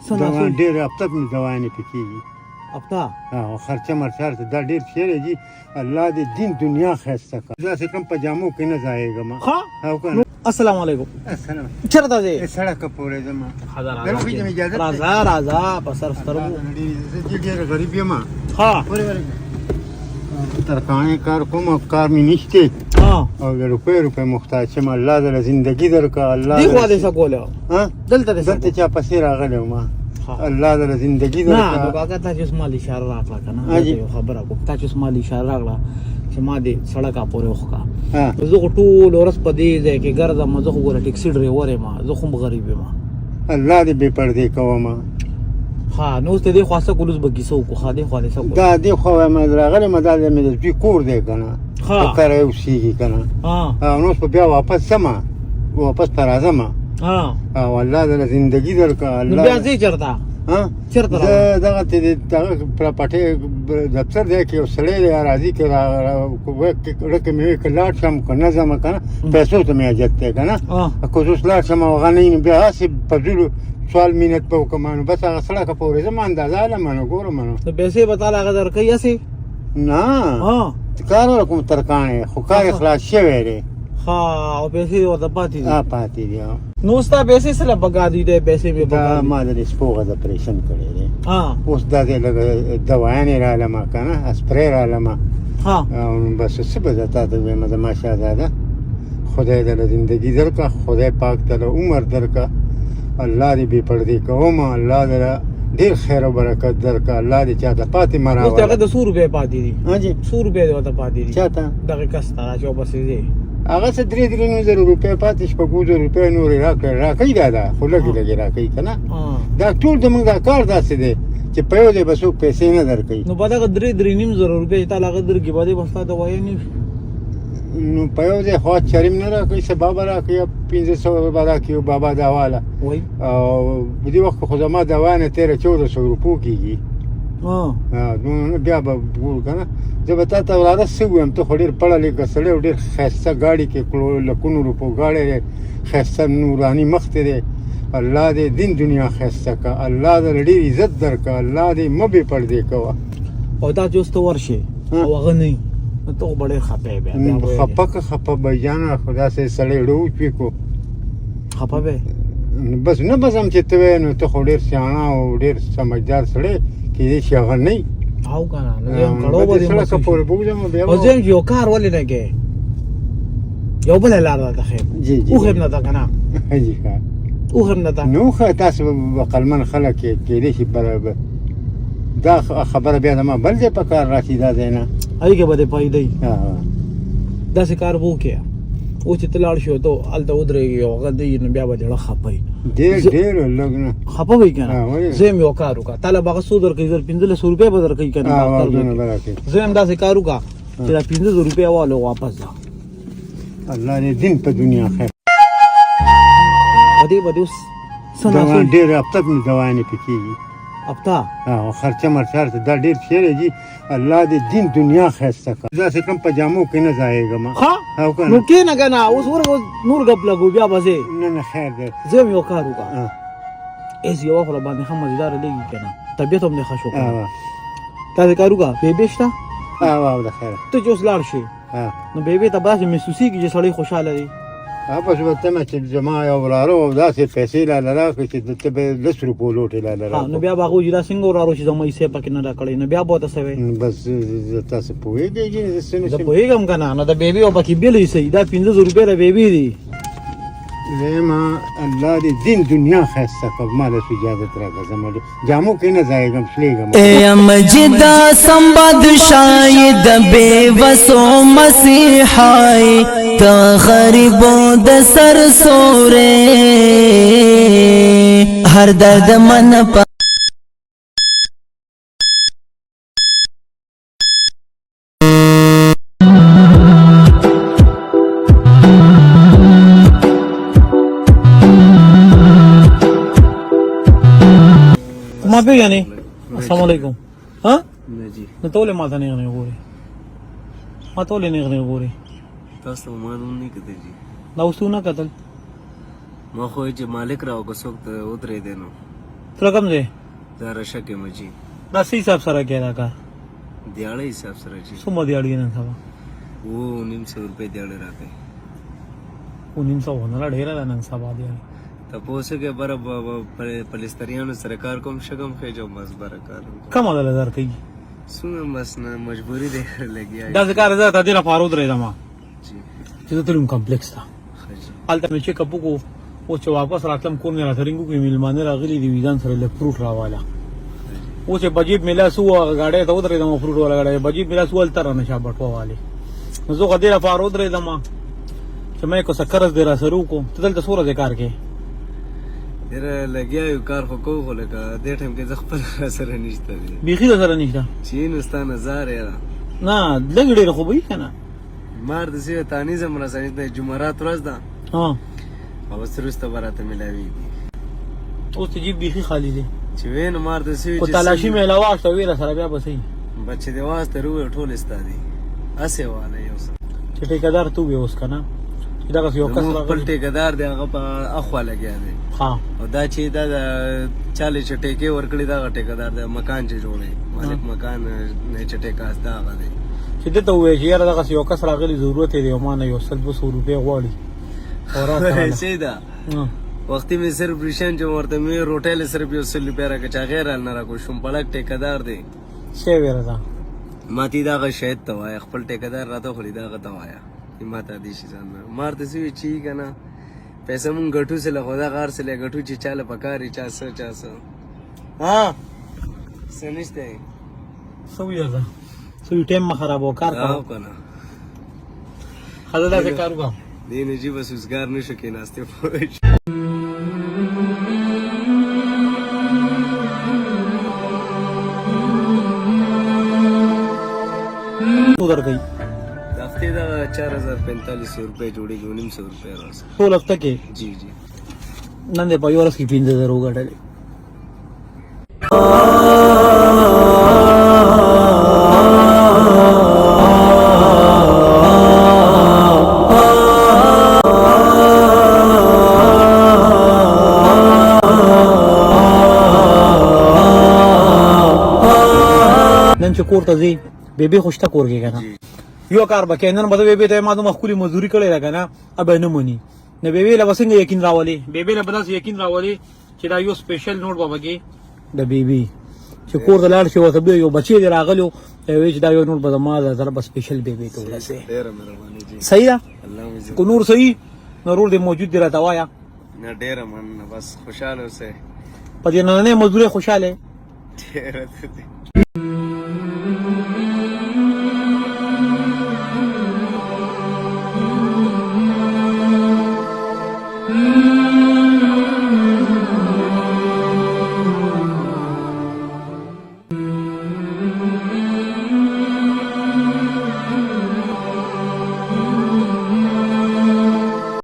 څه نا دوا ډېر هفته مې دوايانې پې کېږي. هفته؟ او خرچه مرچه هر څه دا ډېر ښه دی جي. الله دې دین دنیا ښایسته کړه. داسې کړم په جامو کې نه ځایېږم. ښه او که نه؟ السلام علیکم. السلام. چېرته ځې؟ سړکه پورې ځم. ښه درو اجازه؟ راځه راځه، په سر سترګو. زه چې ډېر غریب یم. ښه ترکاڼې کار کوم او کار مې نشته او د روپۍ روپۍ محتاج شم. الله دې له زندګي درکړه. الله دې خوا دې څه کوله؟ دلته دې؟ دلته چا پسې راغلی وم. الله دې له زندګي درکړه. نه نو کاکا، تا چې اوس مال اشاره راکړه که نه، یو خبره کوم. تا چې اوس مال اشاره راکړه چې ما دې سړکه پورې وښکه، زه خو ټول ورځ په دې ځای کې ګرځم. زه خو ګوره ټیکسي ډریور یم، زه خو هم غریب یم. الله دې بې پردې کوم. ها نو اوس ته دې خوا څه کول؟ اوس به کیسه وکړو. ښه، دې خوا دې څه کول؟ دا دې خوا وایم راغلی یم، دا مې د زوی کور دی که نه، په کره اوسېږي که نه. نو اوس به بیا واپس ځم، واپس به راځم. او الله دې له زندګي درکړه. الله بیا ځې چېرته؟ چېرته؟ زه دغه ته د دغه پراپرټۍ دفتر دی کې یو سړی دی راځي، که ورکه مې وي که لاړ شم که نه ځم که نه، پیسو ته مې حاجت دی که نه. که زه اوس لاړ شم او هغه نه وي نو بیا هسې په زړه سوال مینت به وکړم. نو بس هغه سړکه پورې ځم، اندازه علم نو ګورم. نو پیسې به تاله هغه درکوي هسې؟ نه، کار ورکوم ترکاڼې، خو کار یې خلاص شوی دی. ښه، او پیسې دې ورته پاتې دي؟ پاتې دي. نو ستا پیسې څه له پکار دي؟ دی پیسې مې پکار دي. ما د دې سپو غز اپرېشن کړی دی. اوس دا دی لږ دوايانې رالمه که نه، اسپری رالمه. بس څه به زه تا ته ووایم زما شهزاده. خدای دې له زندګي درکړه، خدای پاک ته له عمر درکړه. الله دې بې پردې کوم. الله دې ډېر خیر او برکت درکړه. الله دې چاته پاتې مه راوله. اوس هغه د څو روپۍ پاتې دي؟ ها جي، څو روپۍ دې ورته پاتې دي؟ چاته؟ دغه کس ته چې ورپسې دی. هغه څه درې درې نیم زره روپۍ پاتې، شپږو زره روپۍ نورې راکړې. راکوي دا ده خو لږې لږې راکوي که نه. دا ټول زموږ دا کار داسې دی چې په یو ځای به څوک پیسې نه درکوي. نو په دغه درې درې نیم زره روپۍ چې تا له هغه درکړي، په دې به ستا دوايانې وشي. نو په یو ځای خو چریم نه راکوي، سبا به راکوي، 500 به راکوي بابا دا واله. او په دې وخت خو زما دوا نه 1300-1400 روپو کېږي. نو بیا به ګورو که نه. زه به تا ته وراره څه ووایم، ته خو ډېر پړه لیکه سړی او ډېر ښایسته ګاډي کې کړو، لکونو روپو ګاډی دی، ښایسته نوراني مخ ته دی. الله دې دین دنیا ښایسته که، الله دې ډېر عزت درکړه، الله دې مه بې پردې کوه. او دا چې اوس ته ورشې او هغه نه وي نو ته خو به ډېر خفه یې. بیا خفه که خفه به جانه، خو داسې سړی ړوت وي کو خفه به بس نه بس هم چې ته وایې. نو ته خو ډېر سیاڼه او ډېر سمجدار سړی، کېدای شي هغه نه وي. او که نه نو زه هم کړو به دې سړکه پورې بوځم بیا. او زه یو کار ولې نه کوې؟ یو بله لار راته ښیم. جی جی. وښیم نه ته که نه؟ جی ښه. وښیم نه ته؟ نو ښه، تاسو عقلمن خلک یې، کېدای شي برابر دا خبره بیا زما بل ځای په کار راشي، دا ځای نه. هغې کې به دې فایده وي. داسې کار به وکړې، اوس چې ته لاړ شې ته هلته ودرېږې او هغه دی، نو بیا به دې زړه خفه وي. ډېر ډېر لږ نه خفه وي که نه. زه یم یو کار وکړه، تا له به هغه څو درکوي؟ 1500 روپۍ به درکوي که نه؟ زه یم داسې کار وکړه چې دا 5000 روپۍ والو واپس ځه. الله دې دین په دنیا خیر. په دې به دې اوس څه نا څه ډېر هفته مې دوايانې پې کېږي. هفته؟ خرچه مرچه هر څه دا ډېر ښه دی. الله دې دین دنیا ښایسته کړه. داسې کړم په جامو کې نه ځایېږم. ښه نو کښېنه که نه، اوس ورغه نور ګپ لګو بیا به ځې. نه نه، خیر دی. زه هم یو کار وکړه، هېڅ یوه خوله باندې ښه مزېداره لګي که نه، طبیعت هم دې ښه شو. داسې کار وکړه، بیبي شته؟ او د خیره. ته چې اوس لاړ شې نو بیبي ته به داسې محسوسېږي چې سړی خوشحاله دی. بس ورته مې چې زما یو وراره او داسې پیسې لاله راکړې چې ته به لس روپو لوټې لاله راکړو. نو بیا به هغه وایي دا څنګه وراره چې زما حصه پکې نه راکړې، نو بیا به ورته څه وایې؟ بس زه تاسو پوهېږئ چې زه څه نه زه پوهېږم که نه. نو د بیبي او پکې بېله حصه دا 5000 روپۍ د بیبي دي. زما الله دې دین دنیا ښایسته کړه. ما له اجازت راکړه، زما جامو کې نه ځایېږم، شلېږم. اے مجدا سم بادشاہ د بے وسو مسیحای، ته غریبو د سر سورې، هر درد من په ما پیژنې؟ السلام علیکم. ها نه جی. نو ته ولې ماته نېغ نېغ ګورې؟ ما ته ولې نېغ نېغ ګورې؟ تاسو ته ما نوم نه کتل جی. دا اوس نه کتل. ما خو چې مالک راو که څوک ته ودرېدی نو. تر کوم ځای؟ دا رشه کې مجي. دا څه حساب سره کې دا کار؟ دیاړې حساب سره جی. څومره دیاړي نن سبا؟ 950 روپۍ دیاړې راکوي. 950 نه ډېره ده نن سبا دیاړي. تپوس کې بره پلستریانو سره کار کوم، شګم خېجو، بس بره کار کوم. کمه ده درکوي؟ څومره بس نه مجبوري دی لګیا. داسې کار زه ته دې لپاره ودرېدم جی چې زه تلم کمپلیکس ته، ښه جی. هلته مې چیک اپ وکړو. اوس چې واپس راتلم کور مې راته رنګ وکړي، مېلمانه راغلي دي، ځان سره لږ فروټ راواله. اوس چې په جیب مې لاس وو، هغه ګاډۍ ته ودرېدم، فروټ والا ګاډۍ، په جیب مې لاس وو، هلته رانه شا بټوه والې. نو زه خو دې لپاره ودرېدم چې ما یې که څه قرض دې راسره وکړو. ته دلته څو ورځې کار کوې؟ ډېره لګیا یو، کار خو کوو، خو لکه دې ټایم کې زه خپل راسره نشته دی. بیخي راسره نشته؟ چې نو ستا نظر یې نه لږ ډېر خو به وي که نه؟ مار د سیوه تانیزم راسره نشته. جمعرات ورځ ده او بس وروسته به راته میلاویږي. اوس ته جیب بیخي خالي دی. چې وې نو مار د سیوه خو تلاشي مې له واخیسته، ویې راسره بیا به صحیح. بچې دې واسطه روه ټول ستا دي، هسې واله یو څه. چې ټیکهدار ته ووایې اوس که نه چې دغسې یو کس زموږ خپل راغلی. ټیکهدار دی، هغه په اخوا لګیا دی. او دا چې دا د چاله چې ټیکې ورکړي، دا ټیکهدار دی، مکان چې جوړي مالک مکان نه چې ټیکه دا هغه دی. چې ده ته ووایې چې یاره دغسې یو کس راغلی، ضرورت یې دی او ما نه یو 100-200 روپۍ غواړي او راته. سي دا وختي مې صرف ریشن چې ورته مې روټۍ له صرف 100 روپۍ راکړه، چې هغې رانه راکړو. شوم پړک ټیکهدار دی. څه ویره ده؟ ما ته دا هغه شاهد ته وایه، خپل ټیکهدار راته خوري، دا هغه ته وایه چې ما ته دې شي ځان مار ته څه وي چې که نه پیسې مونږ ګټو سره، خو دا غار سره ګټو چې چاله پکار وي، چا څه چا څه. ها څه نشته. څه ویره ده؟ څه وي؟ ټایم مه خرابوه، کار کوه. که نه ښه زه داسې کار وکړم. دې نجیب بس اوزګار نه شو کېناستې پوه شو. څو درکوي؟ د هفتې دغه 4045 روپۍ جوړېږي، 950 روپۍ راځي ټول هفته کې؟ جی جی. نن دې په یوه ورځ کې 5000 وګټلې. نن چې کور ته ځې، بیبي خو شته کور کې که نه؟ یو کار به کوې، نن به ته بیبي ته ما دومره ښکلې مزدوري کړې ده که نه، به نه مني. نو بیبي له به څنګه یقین راولې؟ بیبي له به داسې یقین راولې چې دا یو سپیشل نوټ به پکې د بیبي چې کور ته لاړ شي، ورته بیا یو بچی دی راغلی وی چې دا یو نوټ به زما د سره به سپیشل بیبي ته ورسې. ډېره مهرباني جی. صحیح ده؟ الله مو که نور صحیح نو ورور دې موجود دی، راته وایه. نه ډېره مننه، بس خوشحاله اوسئ. په دې نننۍ مزدورۍ خوشحاله یې؟ ډېره.